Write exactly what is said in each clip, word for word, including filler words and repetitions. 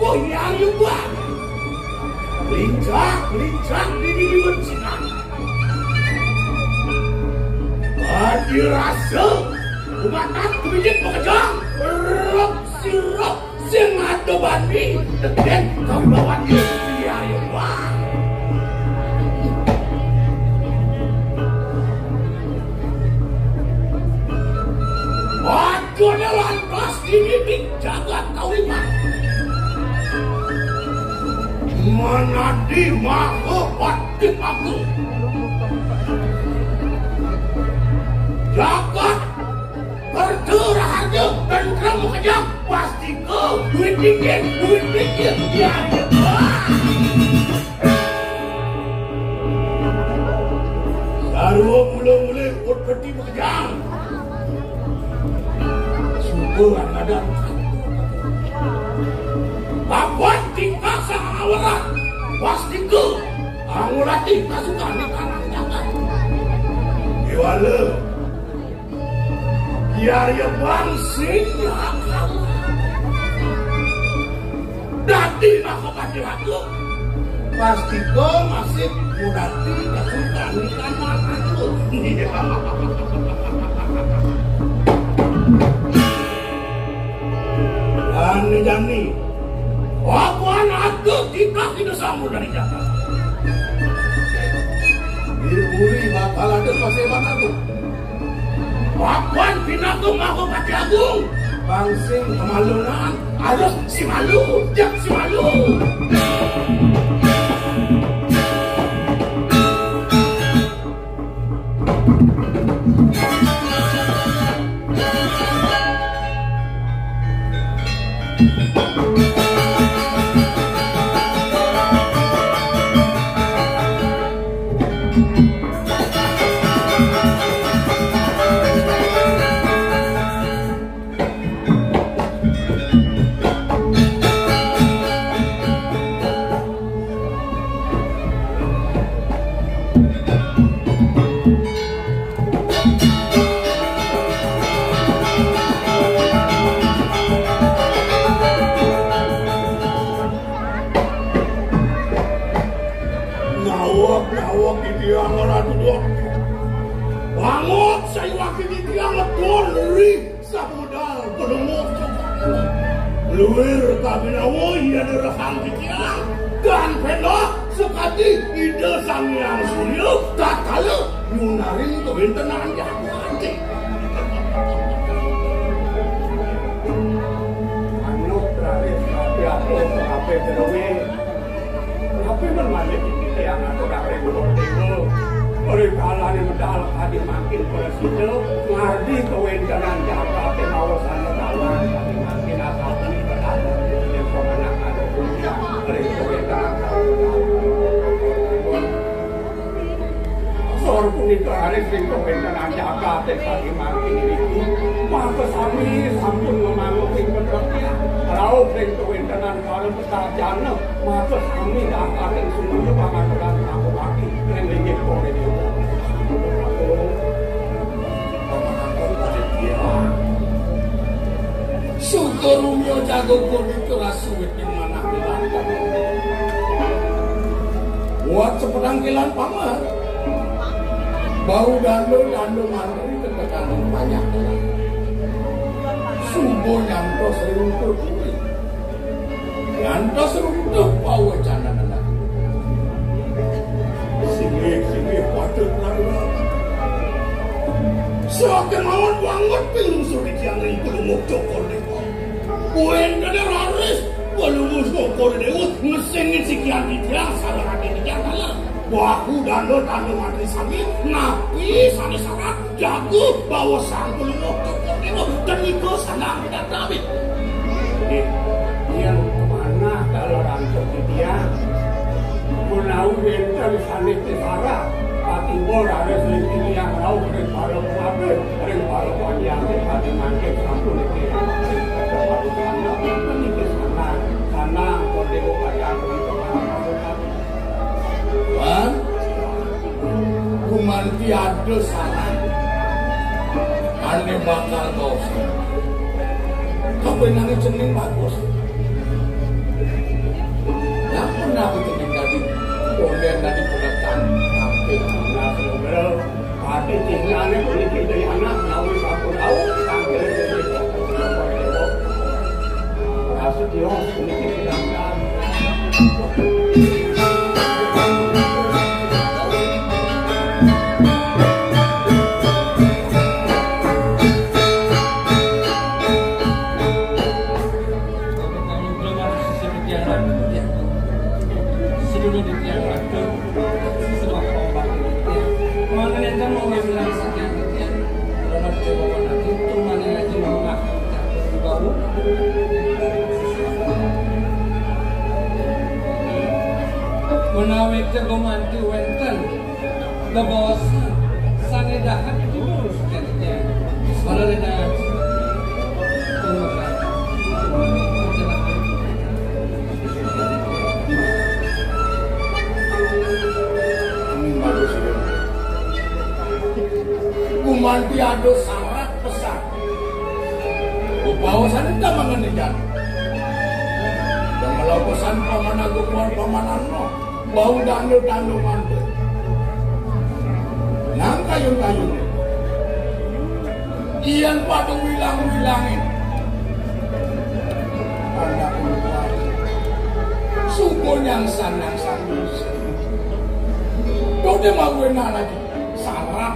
Yang Yuba. Lincak, lincak di diri bencinan. Adi rasa umat aku bijik makejang. Rok sirok sing ada bani. Teken kau bawa dia. Yang Yuba. Padane lantas dinining jagat kawitan. Manadi maha patih agung. Jagat kerja raharja tentrem kejang pastika duit dikit, duit dikit. Ya, ya. Sarwa mula-mula put peti makejang. Suka kadang-kadang. Papan tingkah sang awaran. Pastika angulati kasukan di tanah jagat. Iwala. Yaya bangsin akal. Dadi mahapati ratu. Pastika masih mudati kasukan di tanah ratu. Jani-jani. Apa anak kita kita sambut dari Jakarta? Diri uri bakal ada paseban aku. Papan pinaka mahapati agung. Bangsing kemalungan. Aduh, si malu, jak si malu. Nawak-nawak titiang Ratu Dor. Bangot saiwak titiang Dor leri sabudal penemu. Luir kabinawa iya derehang titiang. Dan pendok sekati Ida Sang Hyang Surya tatkala nyunarin kawéntenan jagate. Manuk raris mati atuh kabéh drewé. Napi men malih titiang atur ring Déwa? Ri kalané medal kadi mangkin prasida ngardi kawéntenan jagaté maosang medal kadi mangkin asati medal yen pamanak ada pujian ring kawéntenan. Sor punika raris ring kawéntenan jagaté kadi mangkin iriki. Maka sami sampun ngamanguking patreptian rauh ring kawéntenan para petarjana. Maka sami dakating sumangga pangaturan pangobati ring linggih Kong Déwa. Suka rumya jaga gurita rasa wit ing manah dilantak. Buat sepedang kilan pamer. Bau danda, danda mantri, ketekanan banyak. Suba nyantos ring ungkur kulit. Ngantos runtuh pawecanan anak. Singgih, singgih, patut nanggung. Sakémaon banget pilungsur titiang ring Palungguh Cokor Déwa. Kuwi dadi raris Palungguh Cokor Déwa ngesengin sikian titiang salah ati titiang kalah. Bahu danda tanda mantri sami, napi sané sarat, jago bawa sang Palungguh Cokor Déwa, dan nika sanang tidak. Nggih, yén manah kala rantuk titiang, menawi wénten sané pisarak, katimbul raris ring titiang rauh ring para pangabih, ring para panjang, ring pati mangkin sampun niki. Ring kada padukan, niki sanang, sanang, pun déwa kacang, ring kepala pasukan. Wan, gumanti ada saran ané bakal dosa. Kabenane cening bagus. Tiang ratu, tiang ratu. Sedulur di tiang ratu, sebab obat di tiang. Mana yang kamu ngambil sakian di tiang? Dalam Jawa Barat itu mana yang cuma ngaku bau? Menawi teu gumanti wénten bebaosan sané dahat itu lurus jadinya. Para lenan. Gumanti ado sarat pesan. Bebaosan ento mangenejan. Dan kalau pesan paman agung paman ano. Bau danda-danda mantu. Nang kayun-kayun. Iyan pada wilang-wilangin. Anak lupa. Suko nyangsan-nyangsan. Dode mawe nana sarap.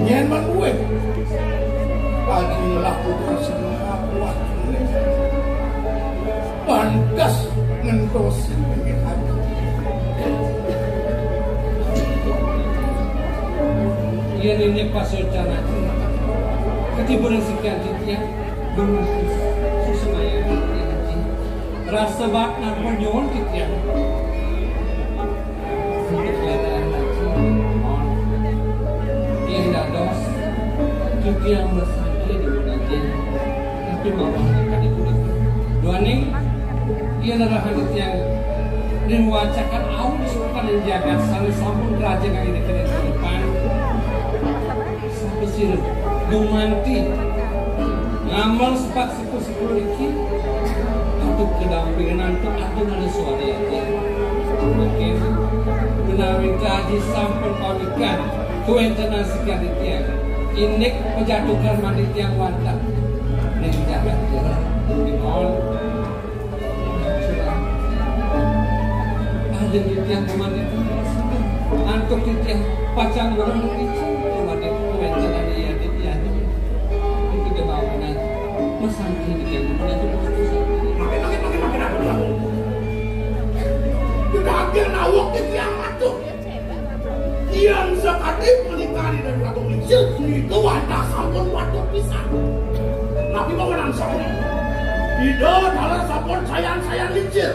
Nyén mawe. Pagi laku semua kuat. Pantes ngentosin pengen hati. Yén ini pas rencana ketiburan sekian titian bermaksud sesemaya titian. Rasa bak nang penyuhun titian. Untuk keadaan lagi, mohon. Yén dados titiang bersangka di bulan Tapi mawon kadi punika. Duaning yen nerahan titiang ring wacakan aum sukaning jagat sane sampun raja kangge depan. Sapasira gumanti ngamel sepat sepuh-sepuh niki antuk kedampingan antuk atur nane suari ati. Mungkin menawi kaji sampun pamikan Kuwéntenan sekadi titiang, indik pejatukan mandi tiang wantah. Ning jagat kira, nuwun. Ajeng titiang mandi tiang, antuk titiang pacang weruh icen mandi kuwéntenan iya titiang. Itu kebawanan, masangki titiang mandi terus. Makin, makin, makin, makin, makin. Sudah hampir nawak titiang mati. Yan sakadi punika Ida Prabu Lingsir, nika wantah sampun patut pisan. Napi mawinan sampun? Ida taler sampun sayan-sayan lingsir.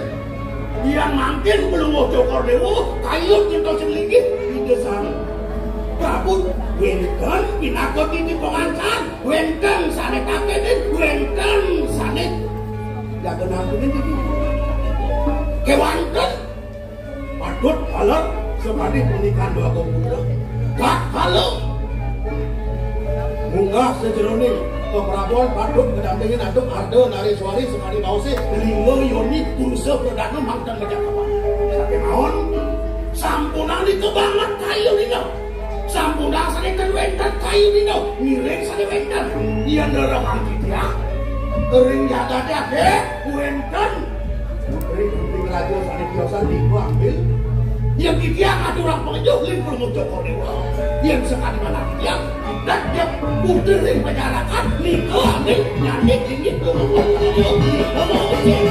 Yan mangkin Palungguh Cokor Dewa kayun ngentosin linggih Ida Sang Prabu, wenten pinaka titiang pangancan, wenten sane kakenin, wenten sane jaga nampungin titiang. Kewanten Patut taler sakadi punika Dwagung Putra. Tatkala munggah sajeroning paprabon patut kadampingin antuk arda nareswari sakadi baose lingga yoni purusa pradana mangda majakapan. Sakémaon sampunang ditebanget kayunina. Sampunang sane ten wenten kayunina. Ngiring sane wenten. Yen rerehang titiang ring jagate akeh wenten Putri, putri raja sane tiosan nika ambil. Yen titiang aturang pangejuh ring Palungguh Cokor Dewa. Yen sakadi manah titiang, dat jep putri ring pajarakan, nika ambil nyanik inggih Palungguh Cokor Dewa. Nika mau becik.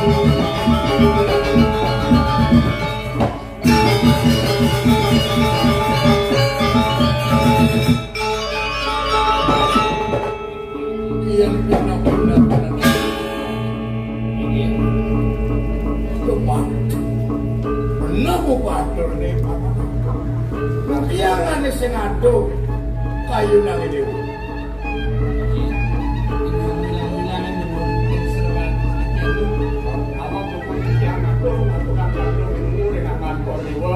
Yen bener-bener inggih. Cuma bener ku batur ne. Tiyang ane sing aduh kayunang dewe. Inggih. Ibu bilang-bilangan nyebut ing seruan ati itu. Awak pun tiyang aduh ngaturang ring Palungguh Dewa.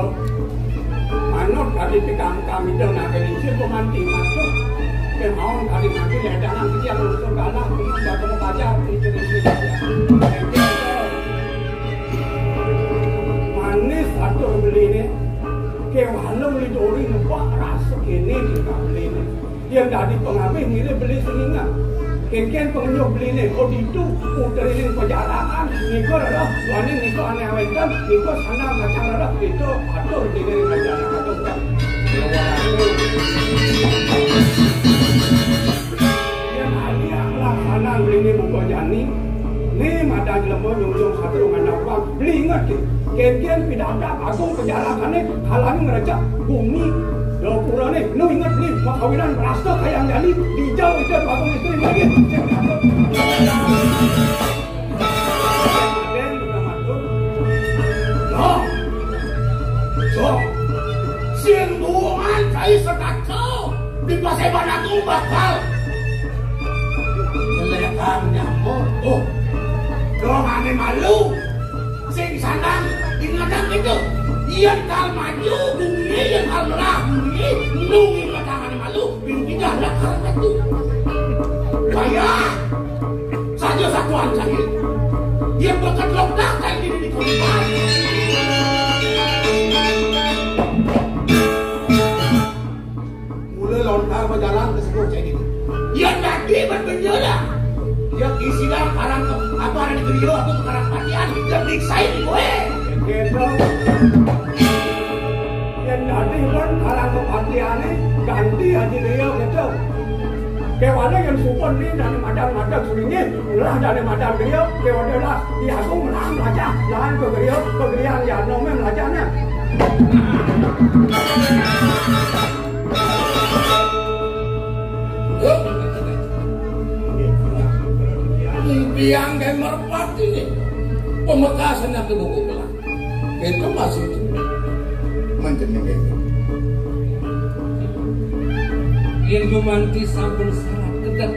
Manut kadi pikam-, kamida nagari sing gumanti matur. Kemawon kadi mangkin ledangan titiang nutur galah, nutur jateng pajar, nutur isi pajar. Manis atur beline, kewala melidori nebak rasa kene tingkah beline. Yen dadi pangabih ngiring beli sing inget. Kengken pangenyuh beline kok ditu, putrine pajarakan, nika rereh, duaning nika ane aweten, nika sandang kacang rereh, nika atur dene ring ajana atur. Yen ali laksanan beline buka jani, Né madan jelema nyunjung satru ngandap bang, beli inget ké. Kénkén pidadak agung pajarakané halangi ngrejek gumi. Dapurané, nu inget beli makawinan rasta kayang jani, dijau ida agung istri lagi. Sing matur. Nah, Jong, sing buungan kai setaco di paseban aku bakal ngelekang nyamuk. Oh, dong ane malu. Sing sanang ingetang itu. Yén kal maju bumi, yén kal melah bumi, nung ingetang ane malu, bing pindah lah kal maju. Kaya saja satuan saya. Yén bekat lokdak kan ini di korban. Mula lontar berjalan ke sebuah cai ini. Ia dadi berbenjola. Ia isilah karang ke apa ada di Gerio atau ke karang patian. Ia diksai di gue. Gitu. Ia dadi ban karang ke patian ni ganti haji Gerio gitu. Kewana yang suka ni dari madan-madan suringin, lah dari madan Gerio, kewana lah diagung lah melajah, lah ke Gerio, ke Gerio yang nome melajahnya. Biang dan merpati ni. Pamekasan aku buku kelas. Itu masih menceming itu. Yén gumanti sampun sarat kedep,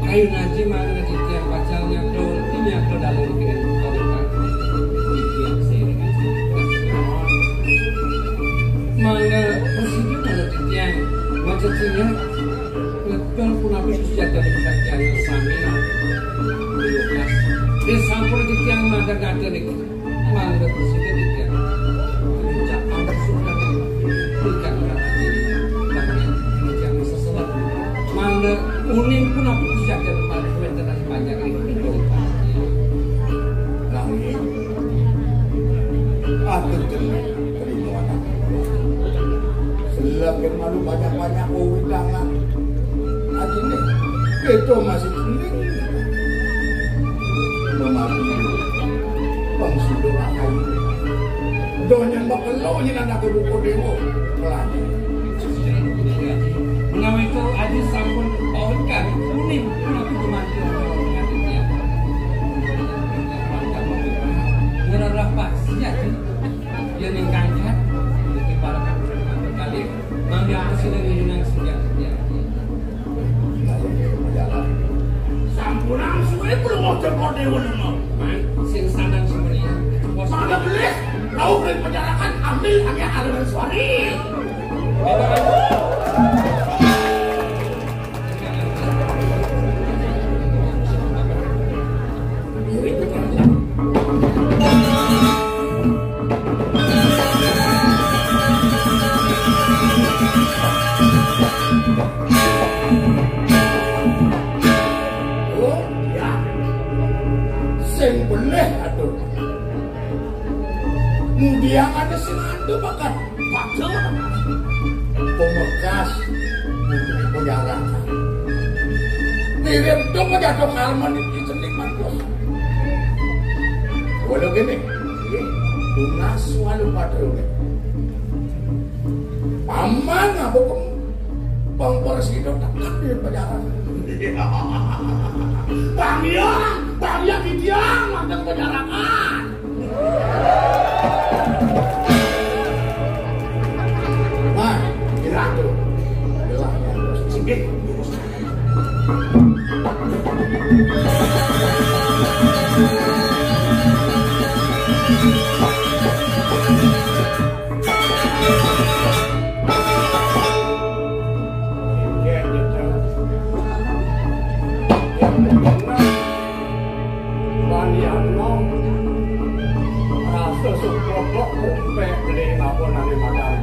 kayun aji mangda titiang pacang nyaklo, nyaklo dalem kén padekan. Titiang seiring aji. Mangda prasida mangda titiang maca tinggal. Betul punapi sujata di pekatian sami. Desa sampun titiang mangda gata niki. Mangda prasida titiang. Ucapan surat. Bukan berarti titiang seselat. Mangda uning punapi sujata di pekatian panjang niki. Nanging, atur jeneng terima anak. Selakin malu banyak-banyak wewidangan. Adine, kita masih kuning. Memadu. Bang Sido Rahayu. Donya bakelo nyen anak buku dewa. Keladi. Menawi itu aji sampun pawikan kuning. Menawi gumanti orang-orang ngererah pasti aji. Yén ingkang jahat, niki para kali mangga sida ngirinang setia-setia. Sampunang suwe kula wajah kok dewa lima. Sing sanang sumria. Mangga belis, rauh ring penjarakan, ambil hanya aliran suari. Oh, ya. Sing belih atur. Mudiang ada sing ada bakat. Pacul. Pemekas. Penjara. Mirip tu penjatuh kalman di cenik bagus. Walau gini. Tunas walau patrul. Paman apa pem pempersida tekan di penjara. Bang Yang, Bang Yang, Bang Yang, mantan penjarakan. Wah, kira tuh. Adalah yang singkir. Bani anom rasa suka kok kumpek beli ngapa nane madan.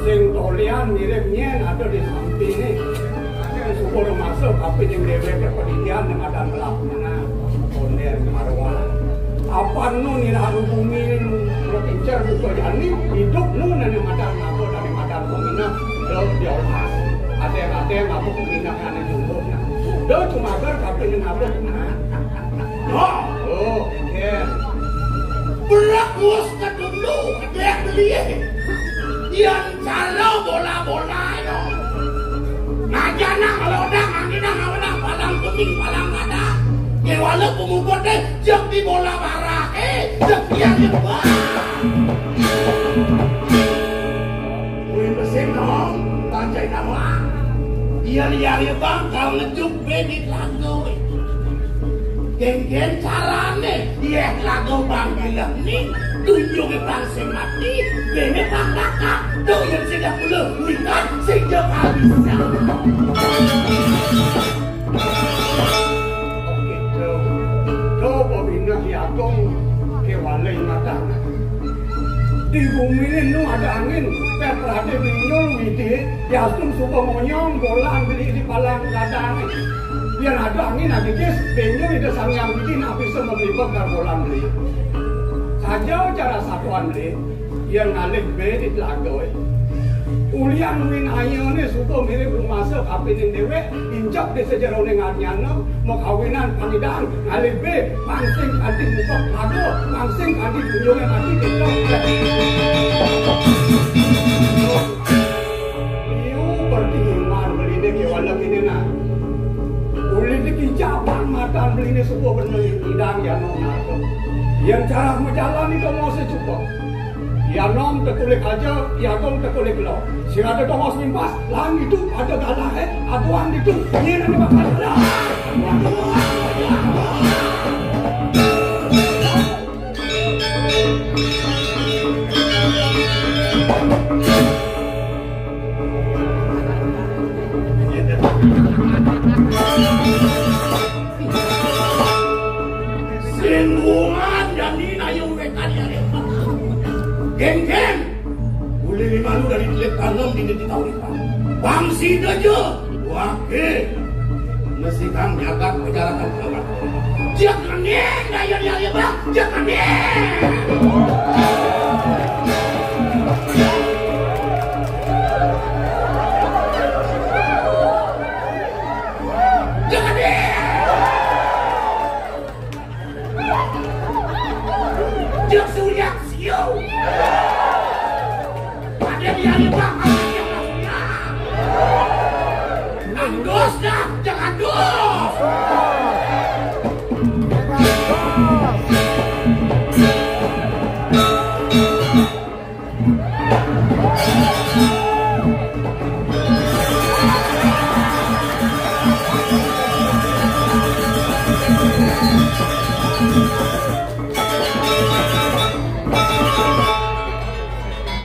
Sing tolian mirip nyen ada di samping ni. Syukur masuk, tapi yang dewek ke pendidikan yang ada melak mana. Konden marwah. Apa nu nira bumi nu lo pincar buka jani, hidup nu nani madan ngapa nani madan pemina. Lo diolah. Ada-ada ngapa pemina nani jumbo. Lo cuma ber kape nyen apa? Oh, oh, oke. Berak mus kedulu, kedek beli. Yang cara bola-bola yo. Ngajana ngelodang, anginang ngawedang, palang kuning, palang kada. Ngewala pemuput deh, jam di bola barah, eh, jam dia nyebar. Kuwi mesin dong, panjai nama. Iya, iya, iya, Bang, kalau ngejuk bedit lagu. Gen-gen carane, iya, lagu Bang Bilem ni, tunjuke Bang sing mati, bene Bang Raka. Tuh yang sing dah puluh, lihat sing dah bisa. Oke, tuh. Tuh, Bobina Ki Agung, ke wale matang. Di bumi ini nu ada angin, pet rade minyul widi, yastung suka monyong, bolan beli di palang gadang. Biar ada angin, ada jis, minyul ide sang yang widi, nak bisa melibet kar bolan beli. Saja cara satuan beli, yang ngalih be di telaga, eh. Ulian win ayo ni suka mirip rumasa kapining dewek, injak di sejerone ngarnyana, makawinan panidan, ngalih be, pangsing kanti muka telaga, pangsing kanti tunjungan mati kita. Liu pertihiman beline kewana kene nah. Ulih dikijapan matan beline suka bener idang ya no. Yang cara majalan itu mau secukup. Ya nom tekulik aja, ya gong tekulik lo. Sing ada tongos nimpas, lang itu ada galah eh, aduan itu. Ini nanti bakal lah. Sing bungan jani nayu wetan ya. Geng-geng. Uli lima lu dari telik tanom di negeri tahu. Bangsi aja. Wake. Mesti kang jagat pejalanan kawan. Jangan nih, daya dia ya bang. Jangan nih. Jangan nih. Jeng Surya siu. Ada di hari bakal yang lakunya. Andos dah, jangan dos.